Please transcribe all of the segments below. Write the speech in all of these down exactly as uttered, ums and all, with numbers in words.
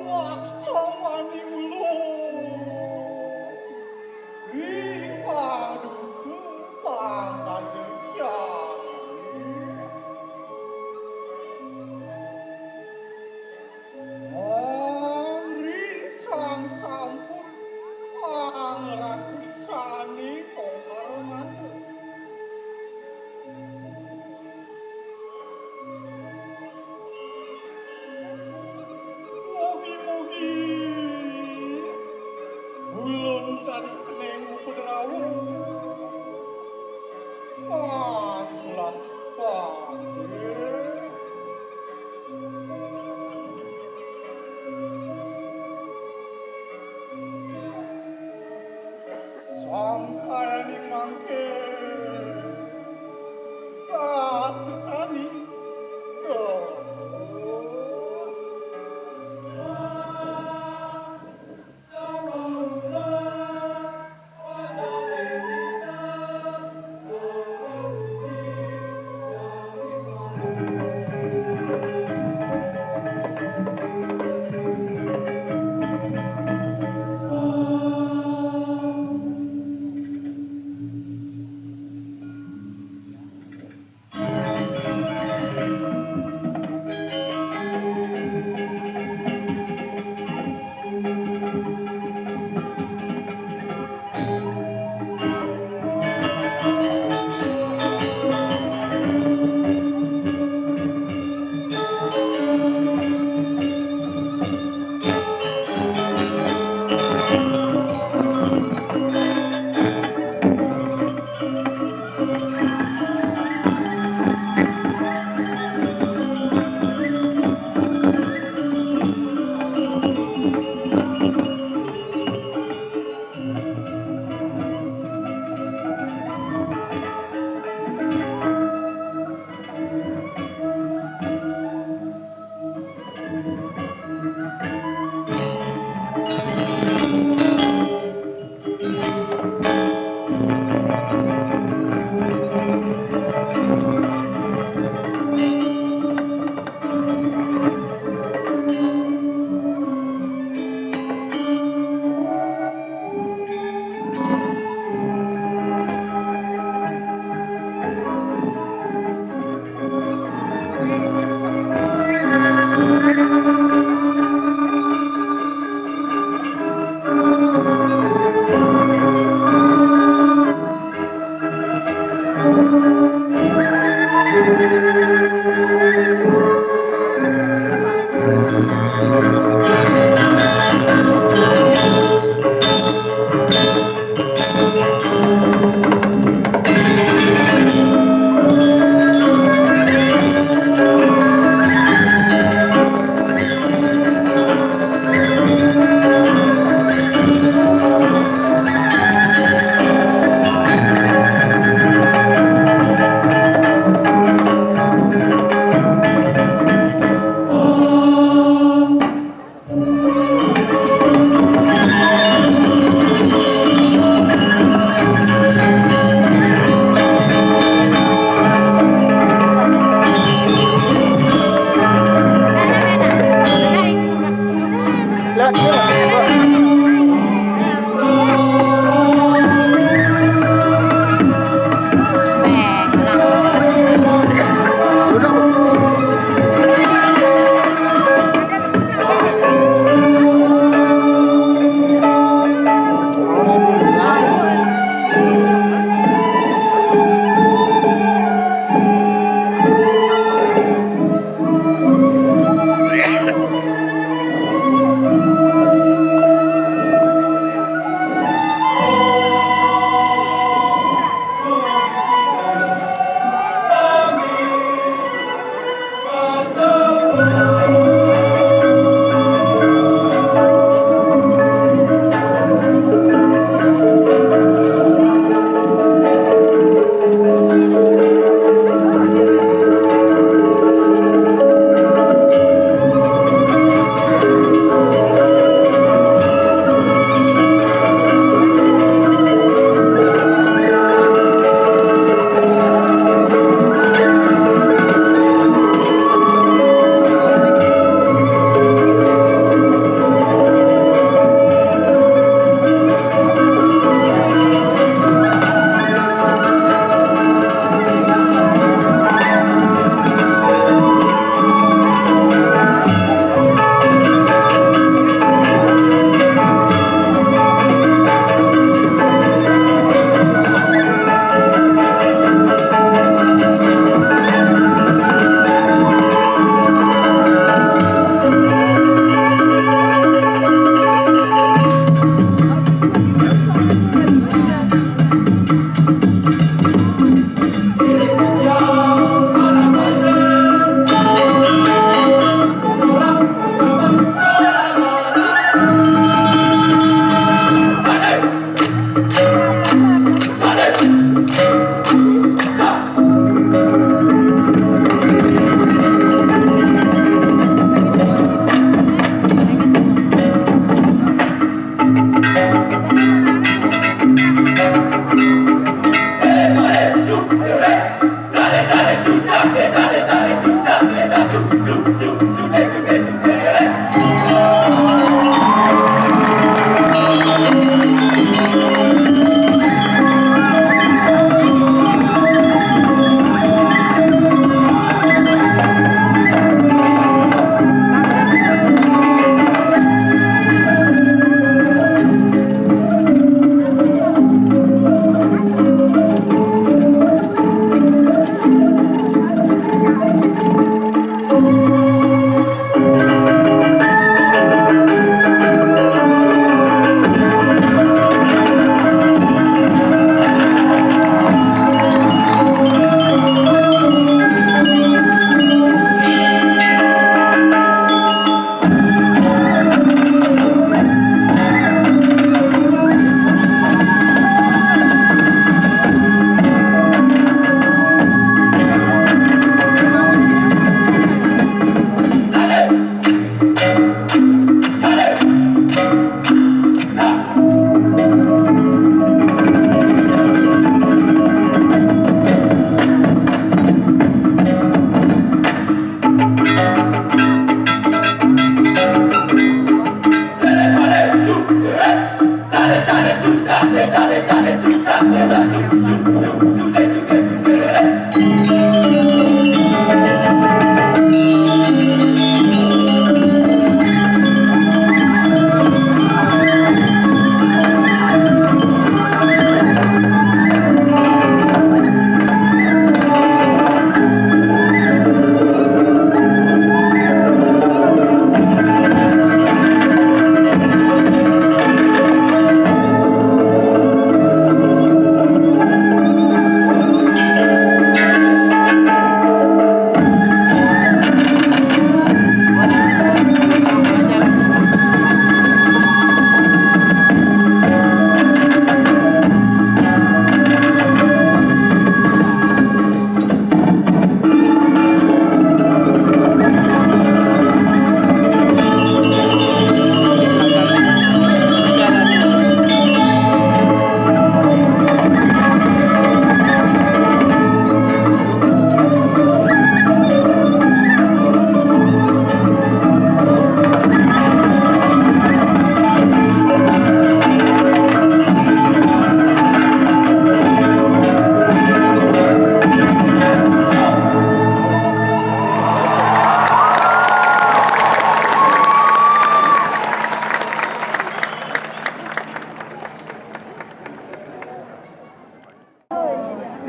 Laksamani ulun, ri paduka pangajeng kyai. Mangri sang sampun pangrakusane kongkar mata. Mugi-mugi ulun tan keneng upadrawa. Patulah, Pate. Sangkayane mangke katekani.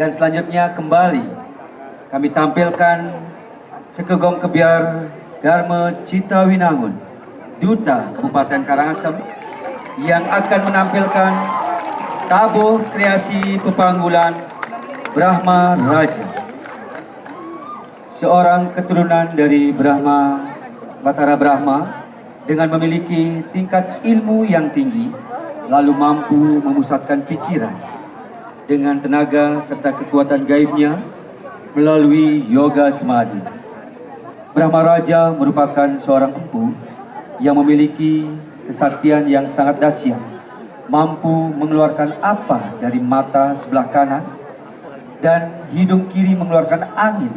Dan selanjutnya kembali kami tampilkan Sekegong Kebyar Dharma Cita Winangun, Duta Kabupaten Karangasem, yang akan menampilkan tabuh kreasi pepanggulan Brahma Raja, seorang keturunan dari Brahma, Batara Brahma, dengan memiliki tingkat ilmu yang tinggi, lalu mampu memusatkan pikiran dengan tenaga serta kekuatan gaibnya melalui yoga semadi. Brahma Raja merupakan seorang empu yang memiliki kesaktian yang sangat dahsyat, mampu mengeluarkan apa dari mata sebelah kanan, dan hidung kiri mengeluarkan angin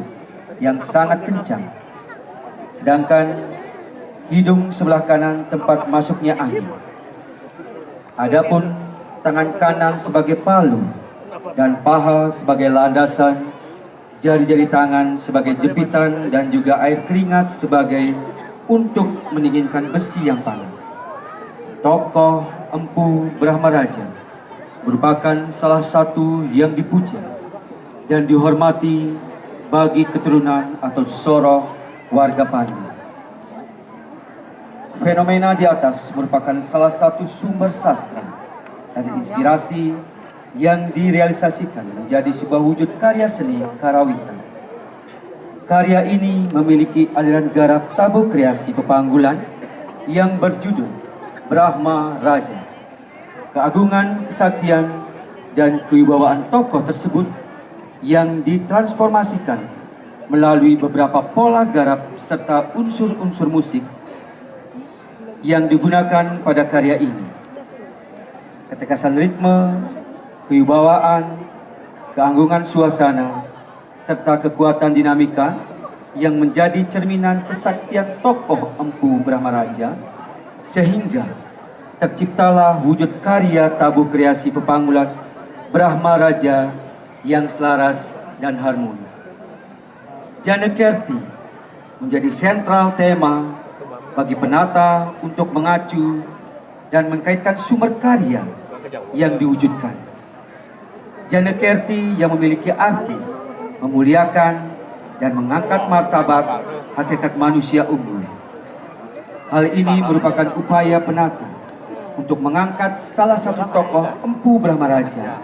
yang sangat kencang, sedangkan hidung sebelah kanan tempat masuknya angin. Adapun tangan kanan sebagai palu dan paha sebagai landasan, jari-jari tangan sebagai jepitan, dan juga air keringat sebagai untuk mendinginkan besi yang panas. Tokoh Empu Brahma Raja merupakan salah satu yang dipuja dan dihormati bagi keturunan atau soroh warga Pandi. Fenomena di atas merupakan salah satu sumber sastra dan inspirasi yang direalisasikan menjadi sebuah wujud karya seni karawitan. Karya ini memiliki aliran garap tabuh kreasi pepanggulan yang berjudul Brahma Raja. Keagungan, kesaktian, dan kewibawaan tokoh tersebut yang ditransformasikan melalui beberapa pola garap serta unsur-unsur musik yang digunakan pada karya ini. Ketegasan ritme, kewibawaan, keanggungan suasana, serta kekuatan dinamika yang menjadi cerminan kesaktian tokoh Empu Brahma Raja, sehingga terciptalah wujud karya tabuh kreasi pepanggulan Brahma Raja yang selaras dan harmonis. Jana Kerti menjadi sentral tema bagi penata untuk mengacu dan mengkaitkan sumber karya yang diwujudkan. Jana Kerti yang memiliki arti memuliakan dan mengangkat martabat hakikat manusia unggul. Hal ini merupakan upaya penata untuk mengangkat salah satu tokoh Empu Brahma Raja,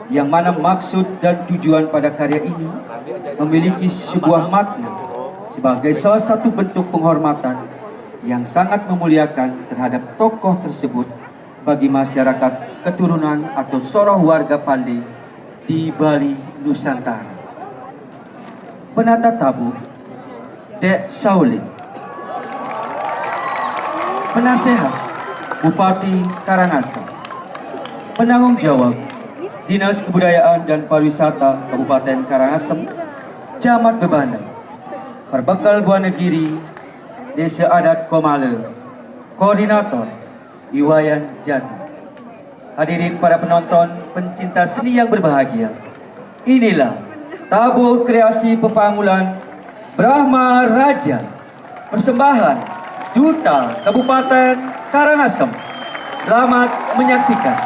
yang mana maksud dan tujuan pada karya ini memiliki sebuah makna sebagai salah satu bentuk penghormatan yang sangat memuliakan terhadap tokoh tersebut bagi masyarakat keturunan atau soroh warga Pande di Bali Nusantara. Penata tabuh, Dek Saulin. Penasehat, Bupati Karangasem. Penanggung jawab, Dinas Kebudayaan dan Pariwisata Kabupaten Karangasem, Camat Bebana. Perbekal Buana Giri, Desa Adat Komala. Koordinator, Iwayan Jati. Hadirin para penonton, pencinta seni yang berbahagia, inilah tabuh kreasi pepanggulan Brahma Raja, persembahan Duta Kabupaten Karangasem. Selamat menyaksikan.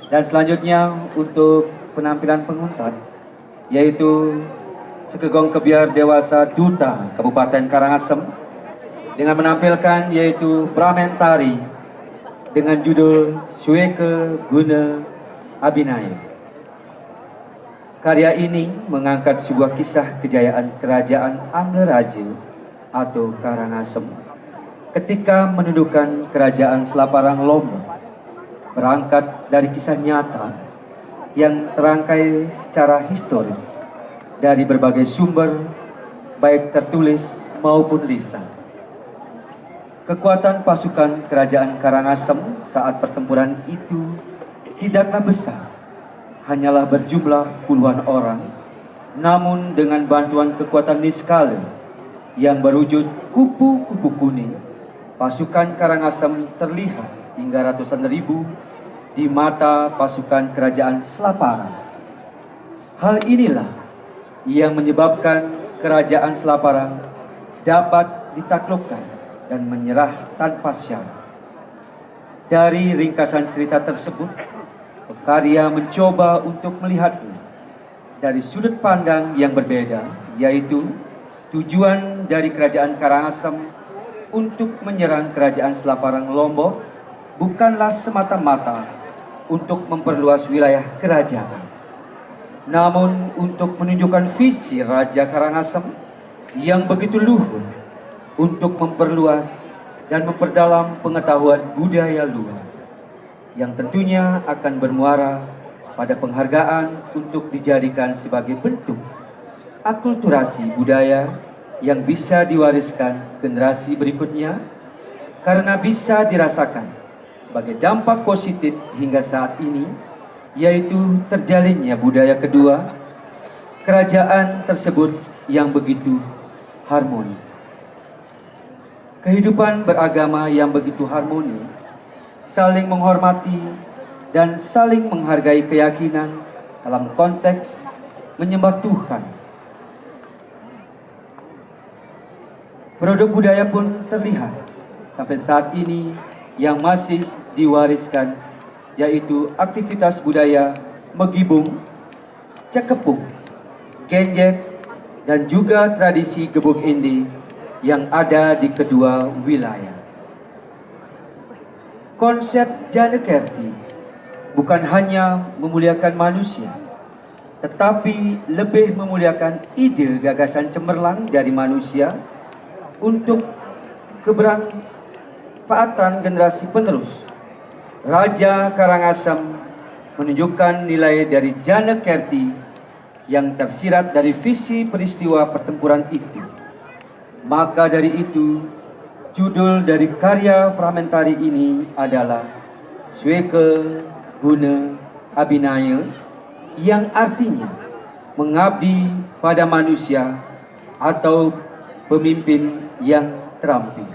Dan selanjutnya untuk penampilan penguntat, yaitu Sekegong Kebyar Dewasa Duta Kabupaten Karangasem dengan menampilkan yaitu Pramentari dengan judul Sweke Guna Abinaya. Karya ini mengangkat sebuah kisah kejayaan Kerajaan Amleraja atau Karangasem ketika menundukkan Kerajaan Selaparang Lombok, berangkat dari kisah nyata yang terangkai secara historis dari berbagai sumber, baik tertulis maupun lisan. Kekuatan pasukan Kerajaan Karangasem saat pertempuran itu tidaklah besar, hanyalah berjumlah puluhan orang, namun dengan bantuan kekuatan niskala yang berwujud kupu-kupu kuning, pasukan Karangasem terlihat hingga ratusan ribu di mata pasukan Kerajaan Selaparang. Hal inilah yang menyebabkan Kerajaan Selaparang dapat ditaklukkan dan menyerah tanpa syarat. Dari ringkasan cerita tersebut, pekarya mencoba untuk melihatnya dari sudut pandang yang berbeda, yaitu tujuan dari Kerajaan Karangasem untuk menyerang Kerajaan Selaparang Lombok bukanlah semata-mata untuk memperluas wilayah kerajaan, namun untuk menunjukkan visi Raja Karangasem yang begitu luhur untuk memperluas dan memperdalam pengetahuan budaya luar yang tentunya akan bermuara pada penghargaan untuk dijadikan sebagai bentuk akulturasi budaya yang bisa diwariskan generasi berikutnya karena bisa dirasakan sebagai dampak positif hingga saat ini, yaitu terjalinnya budaya kedua kerajaan tersebut yang begitu harmoni. Kehidupan beragama yang begitu harmoni, saling menghormati, dan saling menghargai keyakinan dalam konteks menyembah Tuhan. Produk budaya pun terlihat sampai saat ini yang masih diwariskan, yaitu aktivitas budaya Megibung, Cekepung, Genjek, dan juga tradisi Gebuk Indi yang ada di kedua wilayah. Konsep Jana Kerti bukan hanya memuliakan manusia, tetapi lebih memuliakan ide gagasan cemerlang dari manusia untuk kebermanfaatan generasi penerus. Raja Karangasem menunjukkan nilai dari Jana Kerti yang tersirat dari visi peristiwa pertempuran itu. Maka dari itu, judul dari karya fragmentari ini adalah Sweke Guna Abinaya, yang artinya mengabdi pada manusia atau pemimpin yang terampil.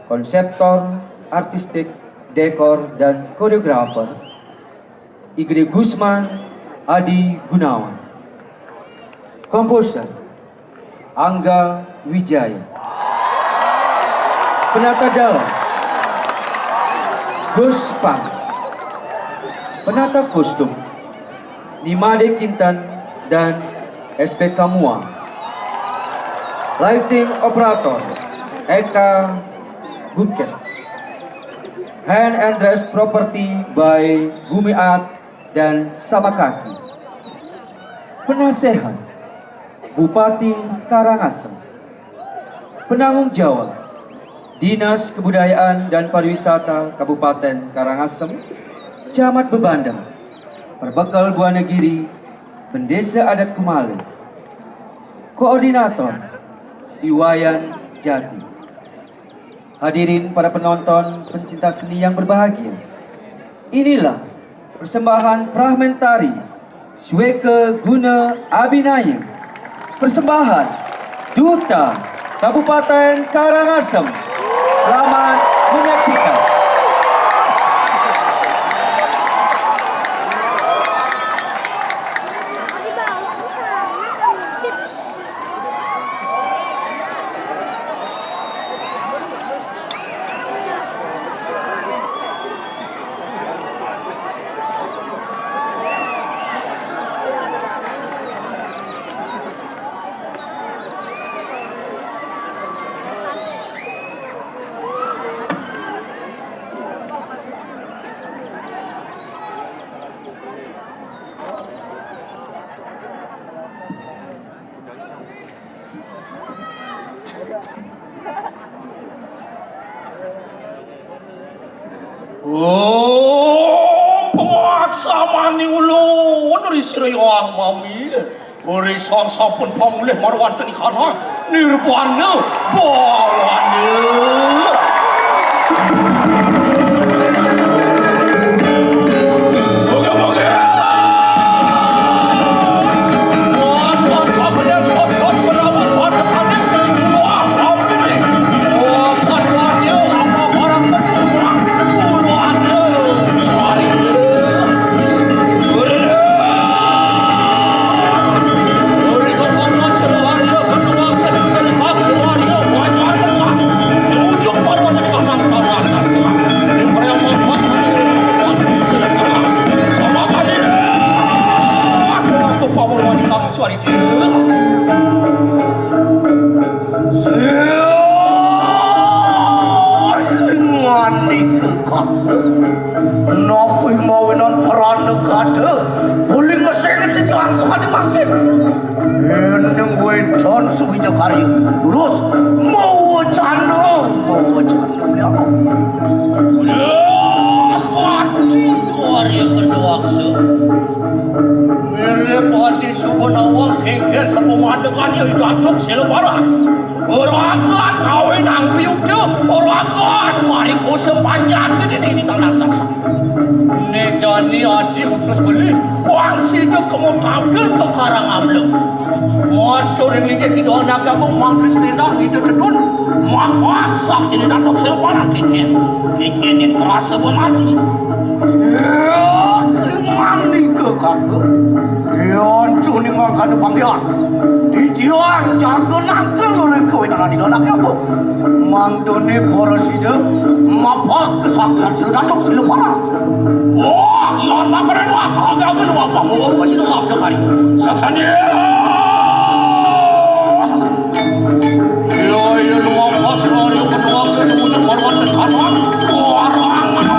Konseptor, artistik, dekor, dan koreografer Igede Gusman Adi Gunawan. Komposer Angga Wijaya. Penata dalam Gus Pan. Penata kostum Nimade Kintan dan S P Kamua. Lighting operator Eka Bukit. Hand and dress property by Gumi Art dan Samakaki. Penasehat Bupati Karangasem. Penanggung jawab Dinas Kebudayaan dan Pariwisata Kabupaten Karangasem, Camat Bebandem, Perbekal Buanegiri, Bendesa Adat Kumale. Koordinator Iwayan Jati. Hadirin para penonton, pencinta seni yang berbahagia. Inilah persembahan fragmentari Sweke Guna Abinaya. Persembahan Duta Kabupaten Karangasem. Selamat menyaksikan. Oh, pangaksamane ulun ri sira yoang mami. Ri sang sampun pamulih marwanteni kana nirbana bawana. Moga-moga. Sing ngandika kakung, napi mawinan pranagada beli ngesengit titiang sakadi mangkin? Ening wedan suwija karya, terus mawacana, mawacana beli apa? Wah, adi Arya Kedawaksa. Mirip adi suba nawang kengken sapamadegane Ida Datuk Silapara. Ora agan ngawinang biyuda, ora agan marikosa panjaka dini ning tanah Sasak. Ne jani adi utus beli, wang sida kemu tangkil ka Karang Amla. Matur ring linggih Ida Anak Agung, mangda selendang Ida Tedun, mapak sakti Ida Datuk Silapara kengken. Kengken yen kerasa bemati. Ya, keliman nika, kakung. Yan cuning mangkana panggihan. Titiang jaga nangkil ring kawetan Ida Anak Agung. Mangdane para sida mapak kesaktian Sira Datuk Silapara. Wah, yan makanan wah, aga-aga lu apa? Mau apa sih dalam dekari? Saksanya. Iya, iya, luang pas, iya, iya, penuang, saya tunggu, tunggu, marwan, dan karuan. Karuan, mana?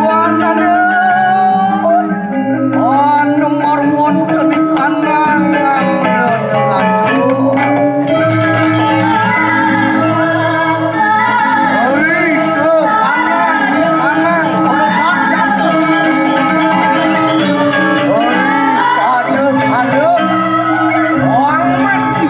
Warnane anemar wonten ikanang ngamlene ratu. Rika kanang ikanang ora bakal. Ora sada kala wang mati.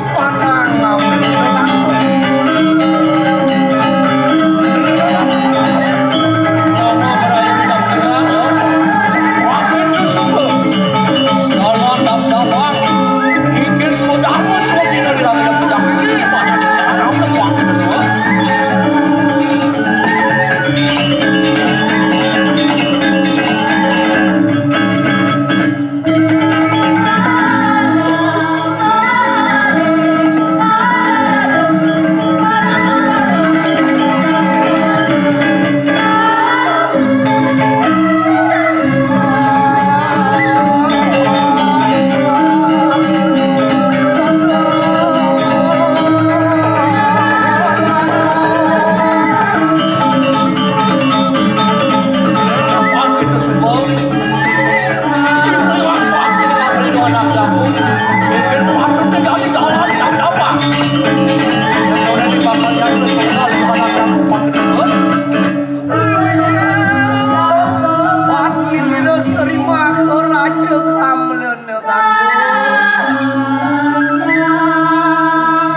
Raja Kamlena.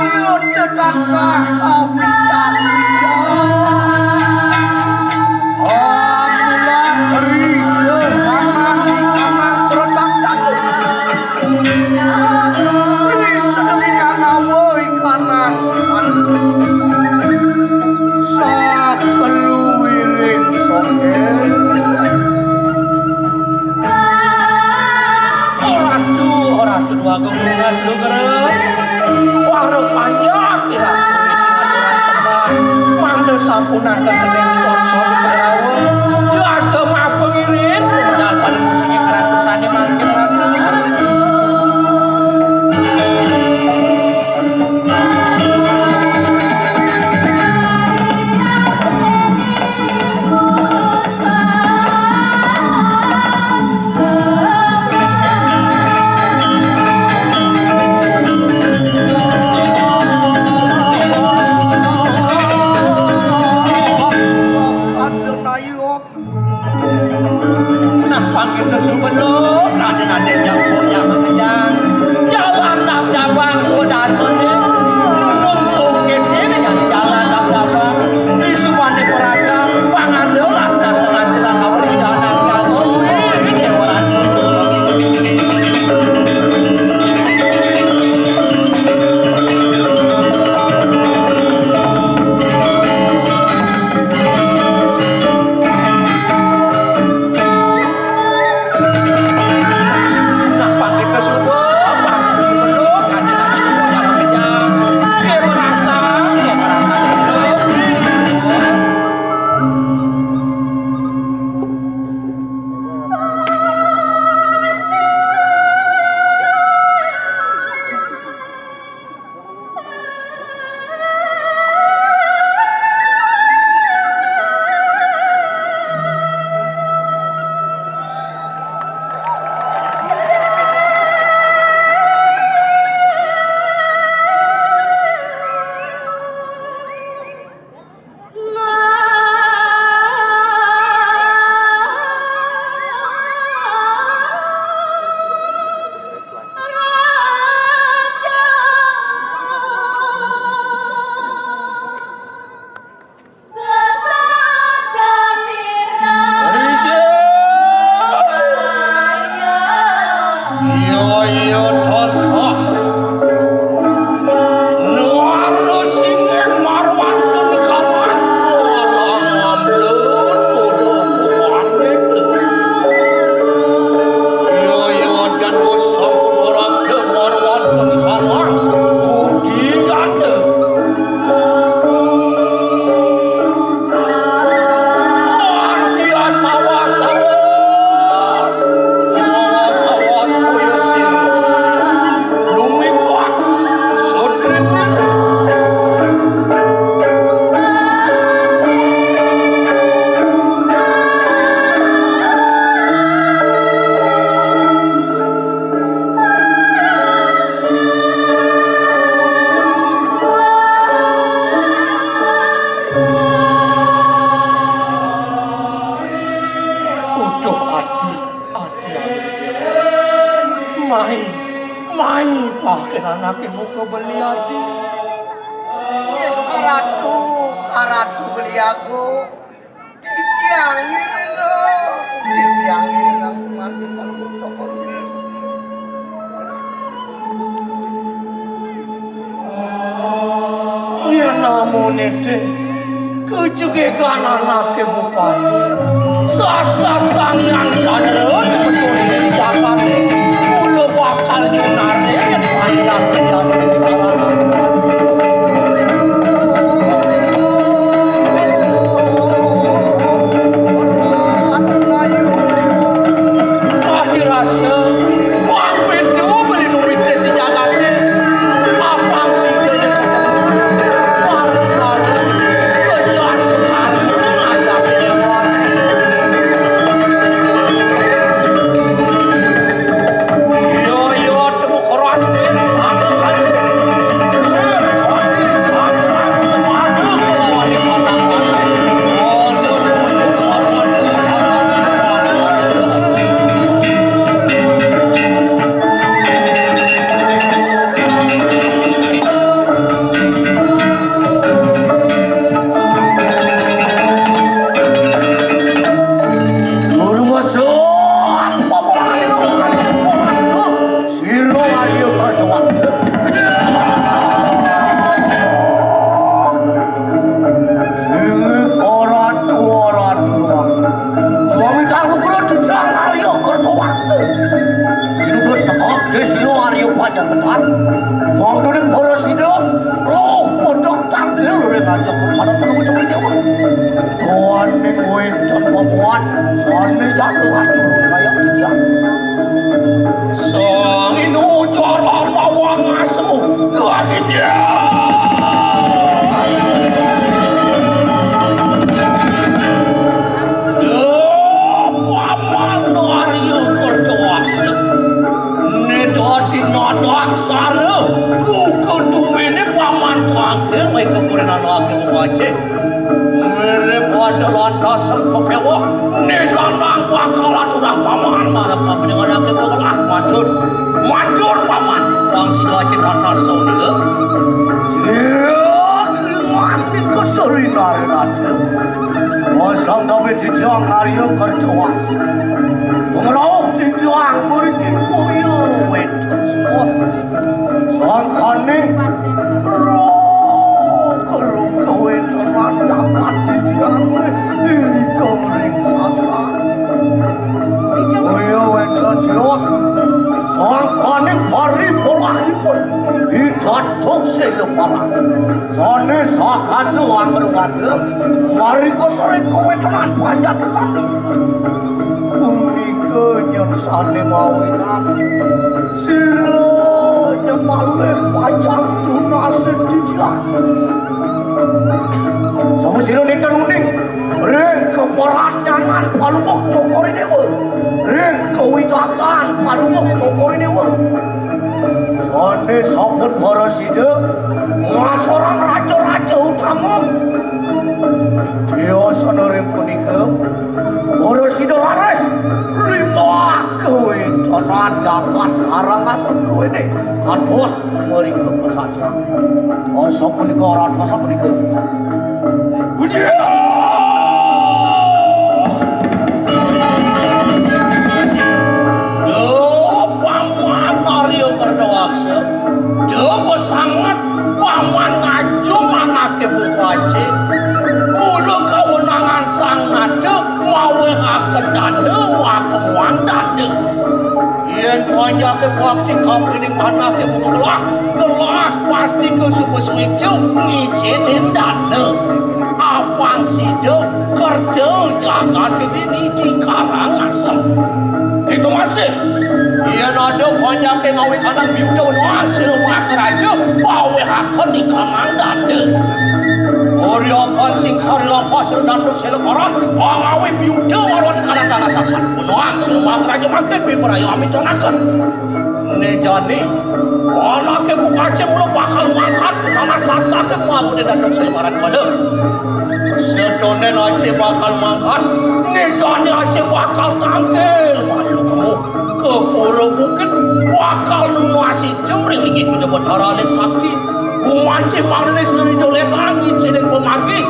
Iya, tansah kawijahtya. Amulang ri kanan, di kanan berendak jatuh. Ri sedenging angawa ikanan sandu. Sah keluwiring songkeh. Oratu, oratu Dwagung Nunas Lugra. Wara panjak ira sembah. Mangda sampunang kekening sor-sor Lugrawa. Jaga mapangiring sumedal pada musik ratu sane mangkin ratu. Belum, Raden, Raden, yang punya makejang. Jalan tak jabang, saudara. Gunung Sungkit ini kan jalan tak jabang. Di Sumane Peraka, pangandelan, tak sengaja, awal jalan jauh. Ini orang. Iya, iya, tansah. Nuarus singing marwanten kawan kuala ngamlun pura kuwanik. Iya, iya, jan usah marake marwanten kawan. Budi ganda. Artian mawa sawas, mawa sawas boyo sing lumiwat sodrinir. Uduh, Adi, Adi, Adi. Mai, mai, paken anake muka beli, Adi. Nggih, Ratu, Ratu Beli Agung. Titiang ngiring, titiang ngiring aku margi Palembang Cokor. Yen namune, Dek, kejegegan anake bupati. Sat-sat Sang Hyang Candra dibetul di Jakarta. Mula bakal nyunare yen panjak. Dirasa, wah, beda beli numitis di jagate. Apang sing kaya ketemu. Wah, wah, kejar Tuhan, ngajak lewat. Iya, iya, temu keras, Dek. Sana kan. Ati sana semadu melawan orang-orang. Guru masuk, apa boleh? Sira Arya Kartawangsa. Sing ora tua, ora tua. Mami tak lukura dijang Arya Kartawangsa. Inutus tekok, ya sira Arya Panjang Kepas. Wong tuning para sida, roh bodhok tangkil ring ajeng pada penemu cemeng dewa. Tuan ning wénten pabuat, sane jago atur ning ayam titiang. Sang inu jaran mawang asmu, lagi dia. Paman Arya Kardawasa. Nedati nadaksara, buka tumbene paman tangkil mai kapurenan laki mubace. Mere pada lantas sang pepewah, ne sandang bakal aturang Paman, marep kapaningalaké begelah matur. Matur, Paman. Wong sida aja tata sauna. Siya kiman nika serinare nata. Wasang gawe titiang ngarya kerja wasa. Pangrauh titiang mriki kaya wénten sios. Sangkaning roh keruk kawéntenan jagat titiang irika ring sasar. Kaya wénten sios, sangkaning paripolahipun I Datuk Seleparan. Sané sakasa wangruwada, marika sering kawéntenan panjak sami. Punika nyen sané mawinan sira nyemalih pacang tunasin titiang. Sapa sira nénten uning ring kaparatnyanan Palungguh Cokor I Déwa, ring kawigasan Palungguh Cokor I Déwa. Sané sampun para sida ngasorang raja-raja utama. Tiosana ring punika, para sida raris limbah kawéntenan jagat Karangasem druéné kados mrika kasasar. Asapunika, asapunika. Udiah! Duh, Paman Arya Kardawaksa. Duh, sanget Paman ngajum anaké buka aci. Mula kawenangan sang nata mawihaken dana, makemuang dana. Yén panjaké bakti kapining anaké buka gelah, gelah pasti kasuba suéca ngicénin dana. Apang sida kerja jagaté dini di Karangasem. Kéto masih. Yén ada panjaké ngawikanang biuta wenang sira Maharaja, pawihaken ning kamang danda. Uryapan sing sari lampah sira Datuk Seleparan, ngawi biuta marwani anak tanah sasak. Wenang sira Maharaja mangkin piperaya amitanaken. Né jani, anaké buka aci mula bakal mangkat ka tanah sasak kan mabuné Datuk Seleparan pada. Setonden aci bakal mangkat, né jani aci bakal tangkil malu kemu. Ka pura bukit bakal nunas ijo ring linggih Ida Batara Alit Sakti. Gumanti manglis nuri dolet angin cening pemagi.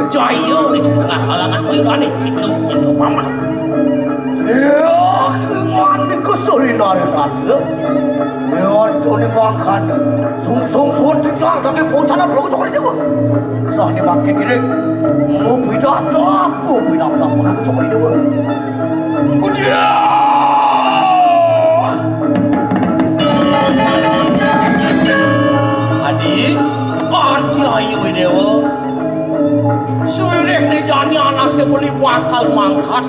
Jaya di tengah halangan payudané kita nyentuh paman. Yah, manika suri nari nata. Yantone mangkana. Sungsung suwun titiang daging pocanan Prabu Cokor Dewa. Sane mangkin iring. Mupidata, mupidata Prabu Cokor Dewa. Udiah! Adi, Adi ayu Dewa. Suwirih ne jani anake beli bakal mangkat.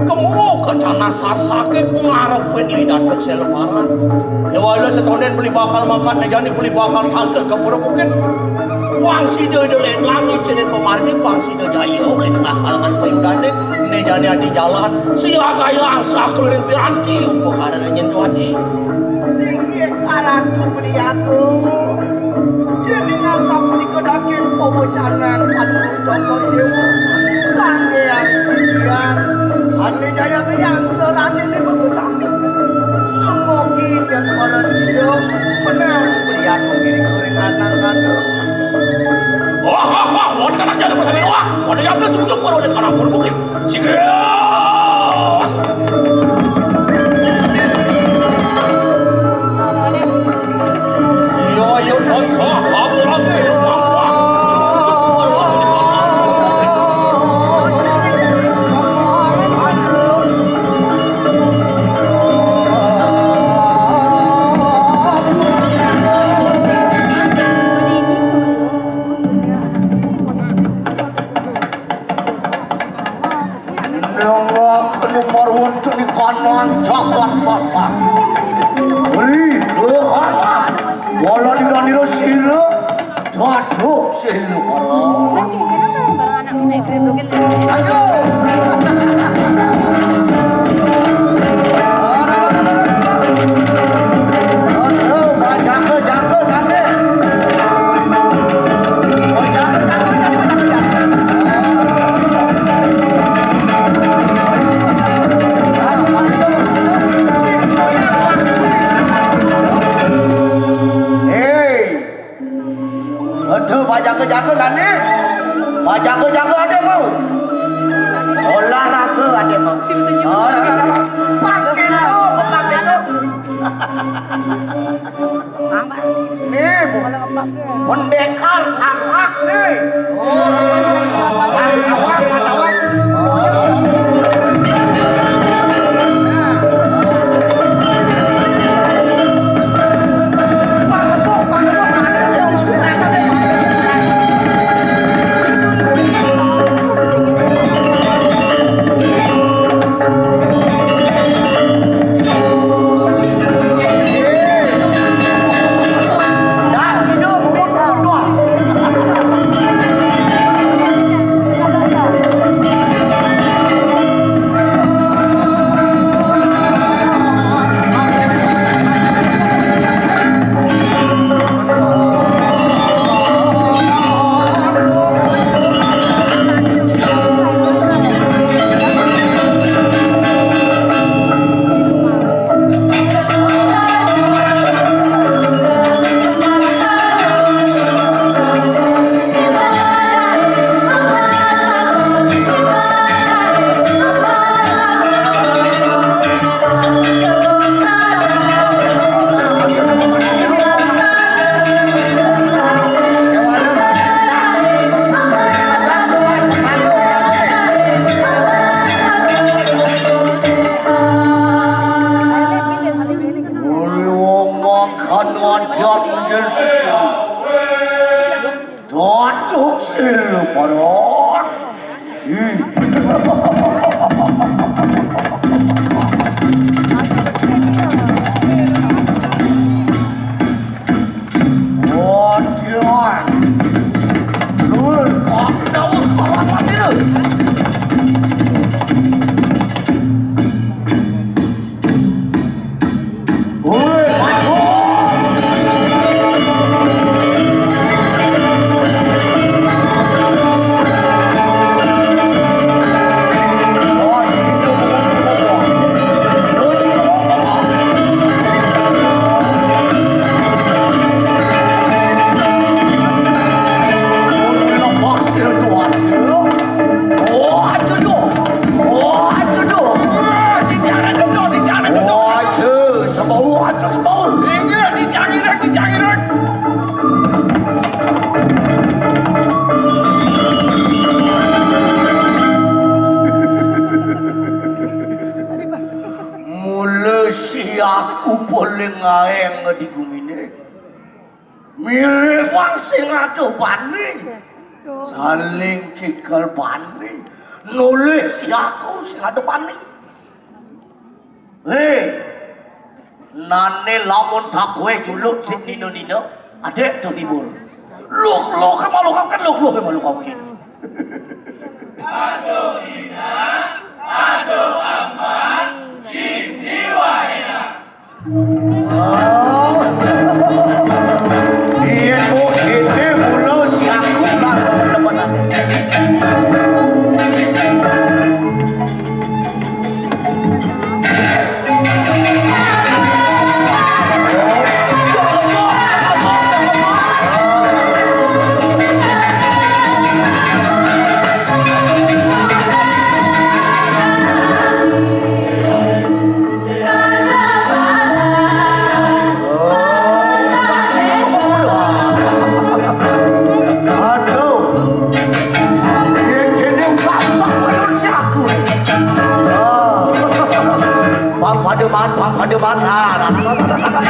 Kemu ke tanah Sasake ngarepin Nyai Datuk Seleparan. Kewala setonden beli bakal mangkat, ne jani beli bakal tangkil ke pura bukit. Pang sida ida ledang icinin pemargi, pang sida jaya oleh tengah kalangan payudane, ne jani adi jalan. Siagaya angsah keliring piranti, upakarane nyentuh adi. Singgih karatu beli aku. Yen ningal sapunika daging pawecanan Palungguh Cokor Dewa, langgeng titiang sane jaya kayang saranene mengko sami. Dumugi yen para sida menang beli aku diri kuring lanang kandung. Wah, wah, wah, wah, anak jalan bersama wah, wah, jalan tujuh baru ada anak pur bukit. Sigres! Iya, iya, tansah ati-ati. Nangakenu marwun teni kanan jagat Sasak. Ri, kehanan. Wala dinanira sira, Datuk Silukara. Aduh. Aduh, jaga, jaga, jaga. Jaga Dani. Pajaga-jaga adikmu. Olahraga adikmu. Oh, lah, lah, lah, lah. Pakai tu, pakai tu. Ni, pendekar Sasak ni. Oh, pantauan, pantauan. Mulai wong makan ngajak menjel sesini. Cocok sih lu, Parot. Ih. Waduh. Lu, kok jauh, kok mati lu? Wah, aja, aja, sembawa, aja, sembawa. Inggih, dijang ireng, dijang ireng. Mula si aku paling aeng di gumine. Milih wong sing adoh bani. Saling kikal bani. Nulih si aku sing adoh bani. Hei, nane lamun tak kowe juluk sing nina-nina, adek do hibur. Luh, luh, kemalu kau kan, luh, luh, kemalu kau kan. Aduh, Ina, aduh, Aman, ini wae, Ina. Oh. Iya, Bu, ini mula si aku lah, teman-teman. Aduh. Yen kene usah-usah koyo si aku. Ah. Bang Pademan, Bang Pademan. Nah, nah, nah, nah, nah, nah, nah.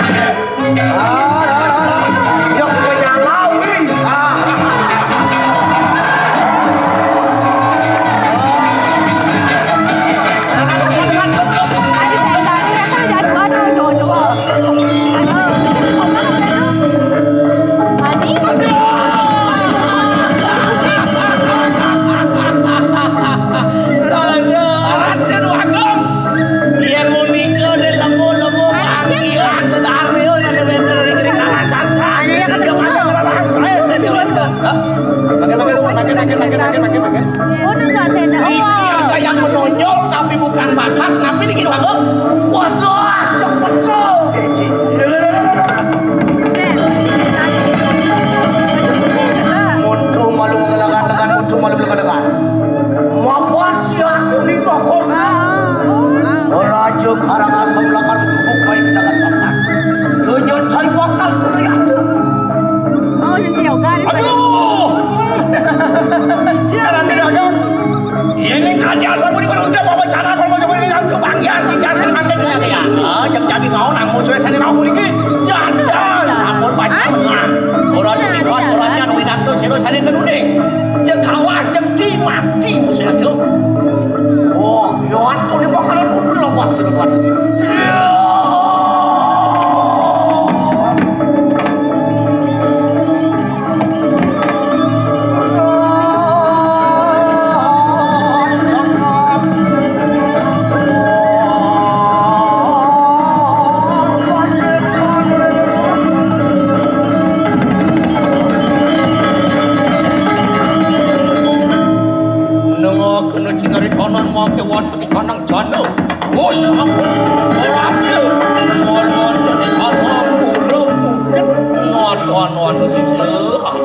Ah, nah, nah, nah. Yang menyalawi. Ah. Yen mun nika de lemo-lemo panggilan daryo yen wenten ring kering raksasa. Iya, iya, iya. Makin, makin, makin, makin, makin, makin, makin, makin. Oh, nang gak ada. Iki ada yang menonjol tapi bukan bakat, tapi niki lho, Agung. Waduh, cepet tuh, Geci. Mun Nang musuhe sane rauh niki, janten sampun pacang menang. Ora dikon, ora nyan winanto sira sane nenune. Ya kalah jekti mati musuhe, aduh. Oh, ya antune bakalan mundur lho, Mas, sira kuwi. Nengokno cinaritanan mangke wonten ing kanang jana. Oh, sampun. Ora adil. Wonten ing kanang pura bukit. Ngono-ngono sing selehah.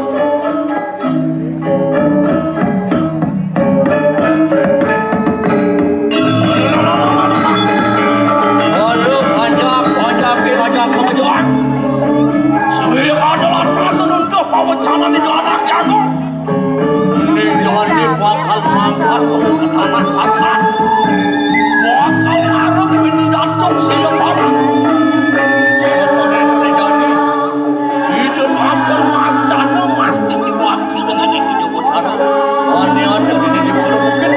Aduh, panjak, panjak, panjak, panjak. Sawire adalah rasa runtuh pawecanan itu anak jago. Ini jane bakal mangkat kamu ke tanah Sasak. Bakal ngarep ini datuk sing lebaran. Sore ini jane. Hidup angker mancana mesti diwakil dengan hidup utara. Wani ada di, di bukit.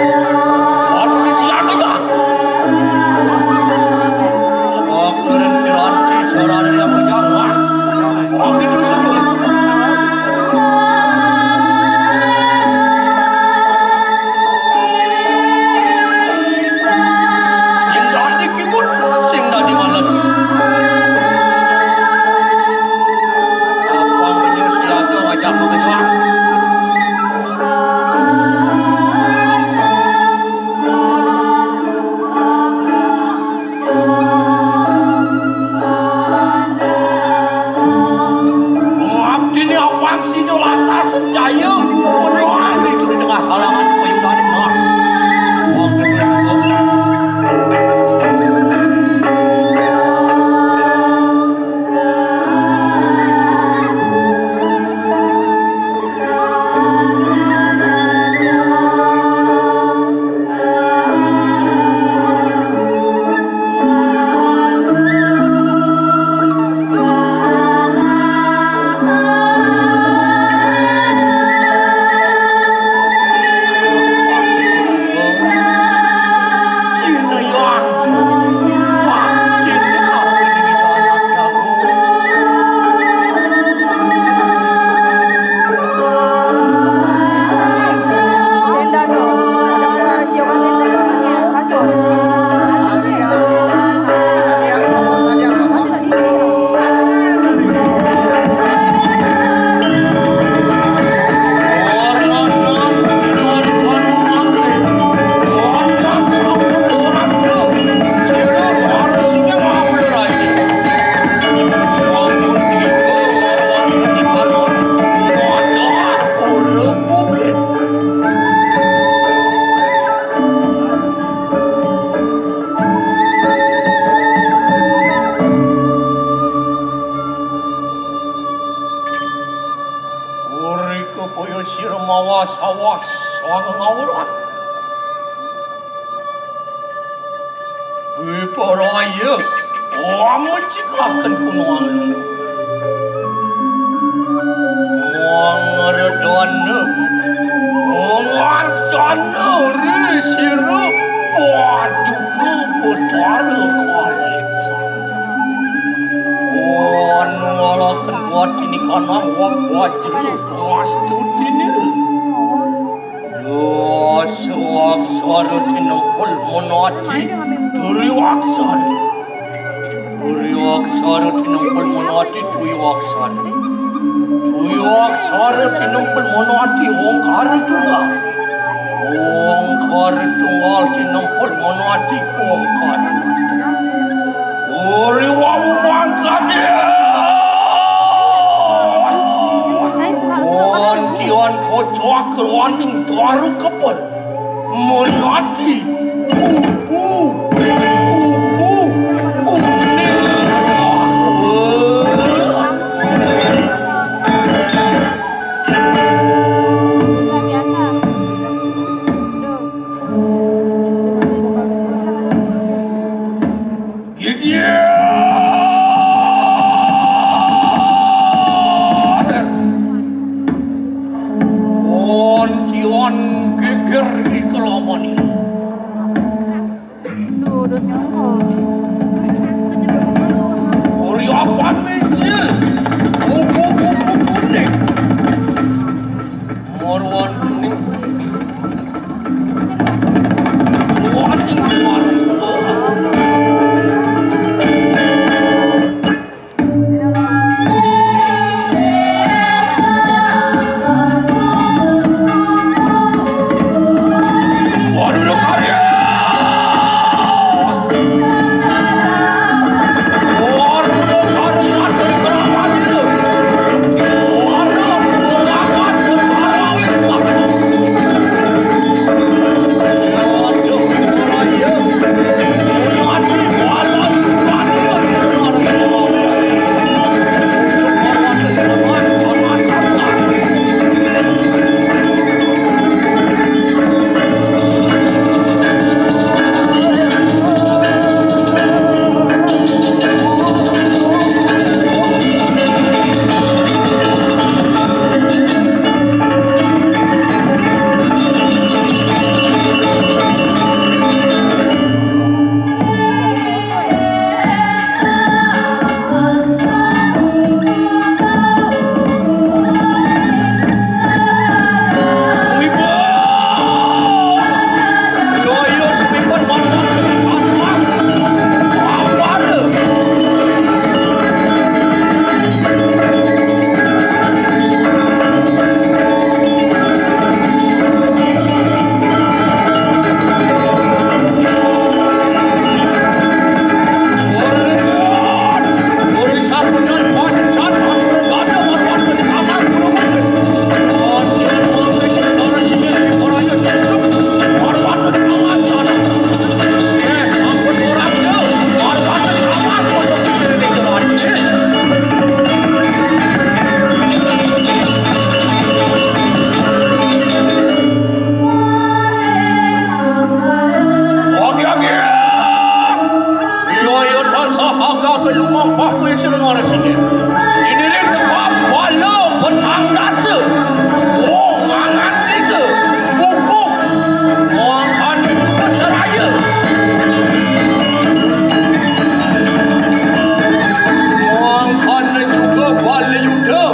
Waduh, di siang ya. Sok keren piranti sarana yang berjamaah. Wah, itu sungguh. Sing dadi kimut, sing dadi males. Apa menyo siaga ngajak mengejuang? Pengabdine awang sida lantas senjaya menuan di tengah halangan payunaning Noah. Wong gedhe sungguh. Uri kepaya sira mawas-awas sanga ngawuruhan. Biparaya, amecikaken kunoang lungguh. Wangredana, wangarcana ri sira, paduka Betara Kalih Sandi. Wan ngalaken kuat ini kanang wak wajra pangastutine. Dasa aksara tinempul menati duri aksara. Duri aksara tinempul menati dwi aksara. Dwi aksara tinempul menati ongkara tunggal. Ongkara tunggal tinempul menati ongkara. Uri wawu mangkane. Wontian kocok ruaning daru kepel. Menati kupu, kupu, kuning. Gigi. Ora sing. Iniring teka bala petang dasa. Wong mangan tiga. Bubuk. Wong kan juga seraya. Wong kan juga bala yuda.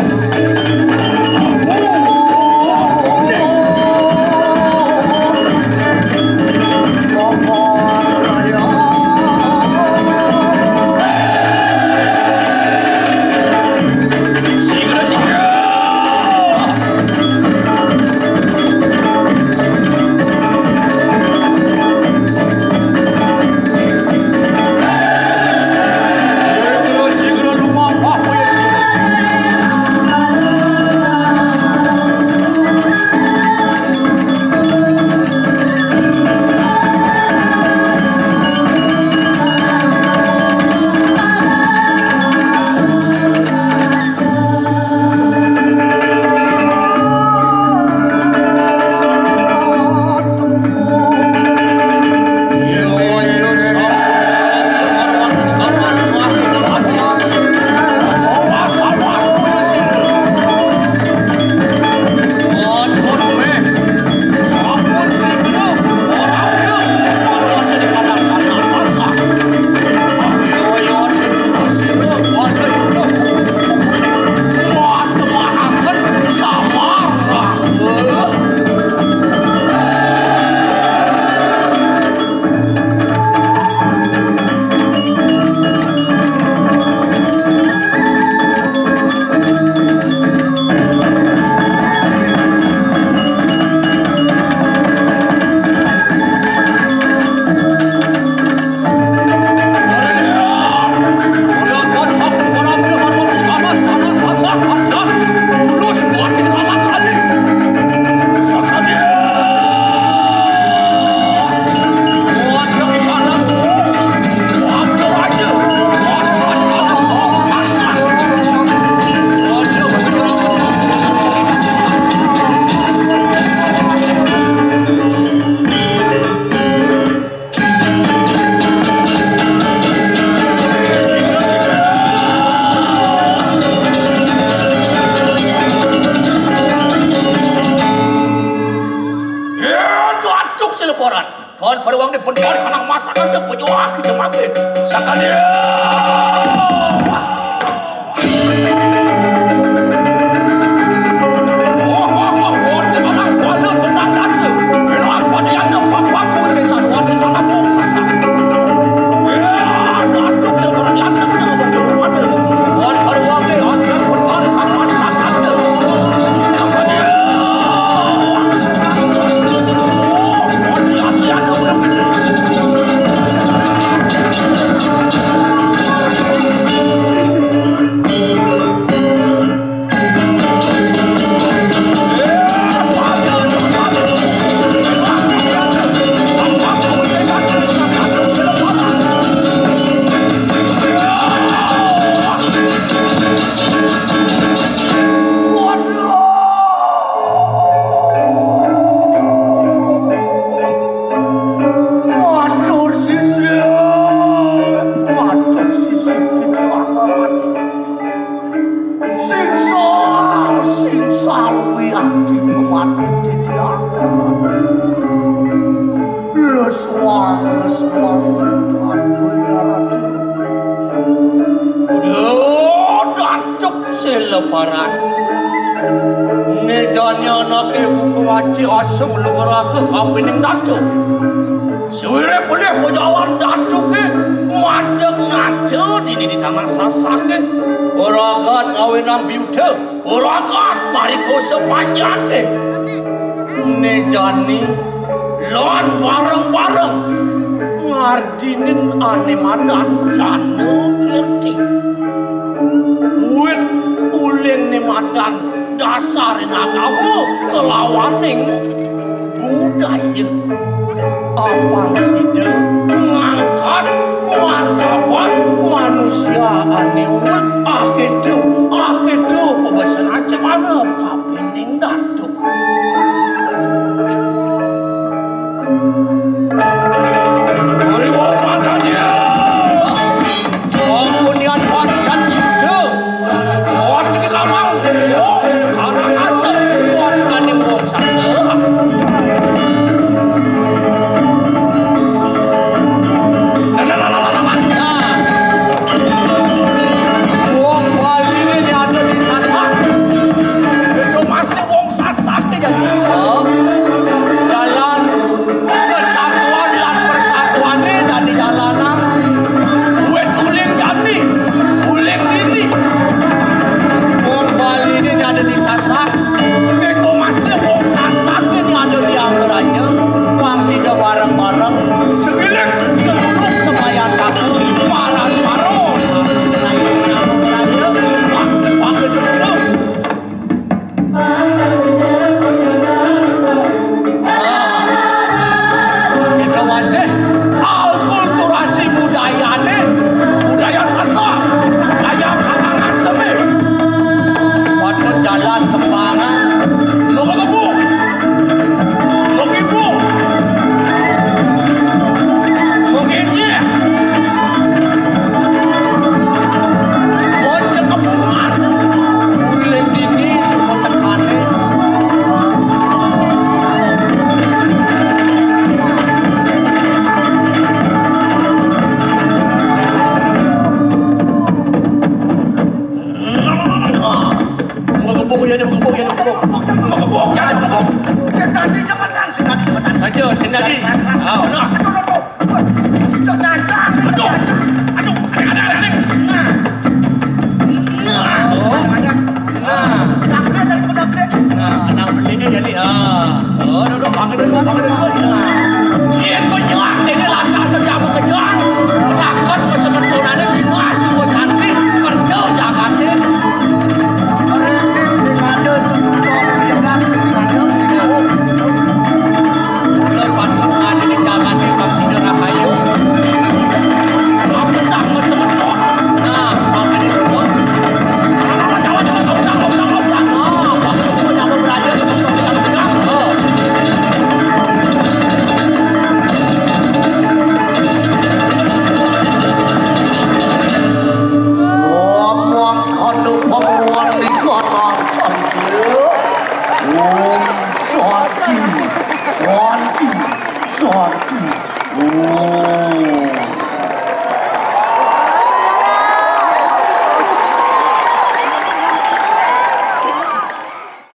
Aduh, aduh, seleporan. Kon paruwang di bentar kana masakan te pejuah kita makin. Sasania. Wah, wah, wah, wah, di kana kuala benang rasa. Kena apa dia ada papak kau sesan, wah, di kana bong sasak. Ya, datuk sebenarnya ada kena ngomong di bermata. Kon paruwang di, ada bentar kana masakan te. Sasania. Matur sisih, matur sisih titiang Ratu. Sing sal, sing sal wiati pemati titiang Ratu. Lesuang, lesuang, titiang Ratu. Aduh, datuk seleparan. Né jani anaké buka waci asung luweraké kapining datuk. Suwiré polih pajalan datuké madeg naca dini di tanah Sasaké. Ora agat ngawinang biuda, ora agat marikosa panjaké. Né jani lan bareng-bareng ngardinin ané madan Jana Kirti. Wit uling né madan dasarin agama kelawaning budaya. Apan sida ngangkat martabat manusia ané wit, akéto, akéto pabesen acep arep kapining datuk. Ri wau mangkanya. Sampunian pancen Ao,